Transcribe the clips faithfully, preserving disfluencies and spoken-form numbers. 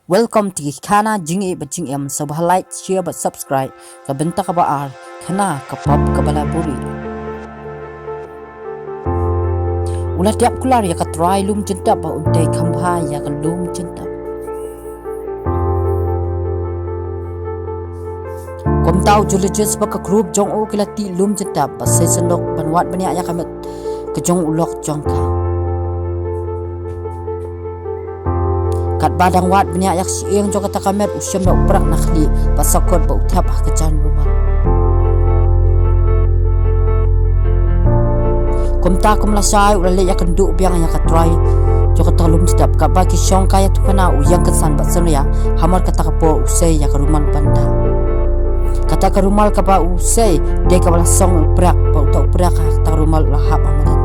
Welcome to Khana Jingïeit bad Jingim, sngewbha like, share bad subscribe. Ka bynta kaba ar, khana ka pop kaba la buhrieh. U la tiap kular ïa ka trai lum jyntap ba un tei kham bha ïa ka lum jyntap. Kumta u Julijus bad ka group jong u ki la tih lum jyntap bad sei synduk ban wad bniah ïa ka met ka jong u lok jong ka. Katba dang wad bniah ïa ka shyieng jong kata ka met, u shim da u prak na khlieh bad sa kut ba u thep ha ka jan rumal. Kumta kum lashai u la leit ïakynduh biang ïa ka trai jong kata ka lum jyntap. Katba ki shongkai ïathuhkhana, u ïeng kynsan bad synriah, hamar kata ka por u sei ïa ka rumal ban dah. Kata ka rumal kaba u sei, dei kaba la song u prak, bad uta u prak ha kata ka rumal u la hap ha madan.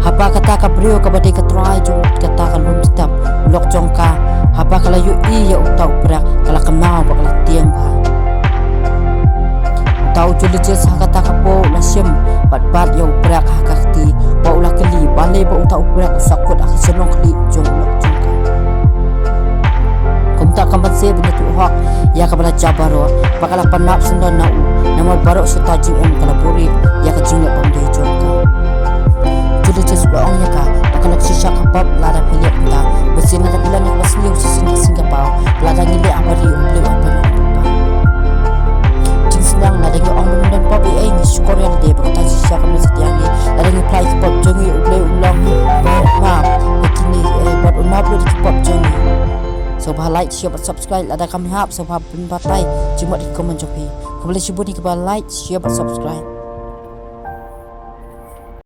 Haba kata ka briew kaba dei ka trai jong kata ka lum jyntap, u lok jong ka, haba ka la ïohi ïa uta u prak, ka la kynmaw bad ka la tieng bha. Uta u Julijus ha kata ka por u la shim bad bat ïa u prak ha ka kti, bad u la kylli balei ba uta u prak u sa kut ha ka shnong khlieh jong u lok jong ka. Kumta kam ban sngewthuh hok ïa kaba la jia baroh, ba ka la pyndap sngewdon na u, namar baroh shata jingim ka la buhrieh ïa ka jingleh bymdei jong ka. Julijus u la ong ïa ka, ba ka lok shisha ka pop lada phi leh kumta. Bad shisien lada phi len ïa kaba sniew shisien ka sien ka paw, lada ngi leh ha bari U Blei u la pynlong pop. Jingsngewbha lada ngi ong ba ngim don pop ei ei, ngi shukor ïa lade ba kata shisha kam leh satia ïa ngi. Lada ngi phla ïa ki pop jong ngi, U Blei un long ba ma ïa kine, eh, bad un map lut ïa ki pop jong ngi. Sngewbha like, share bad subscribe lada kam hap, sngewbha pynbatai jingmut ïa ki comment jong phi. Khublei shibun ïa kiba like, share bad subscribe.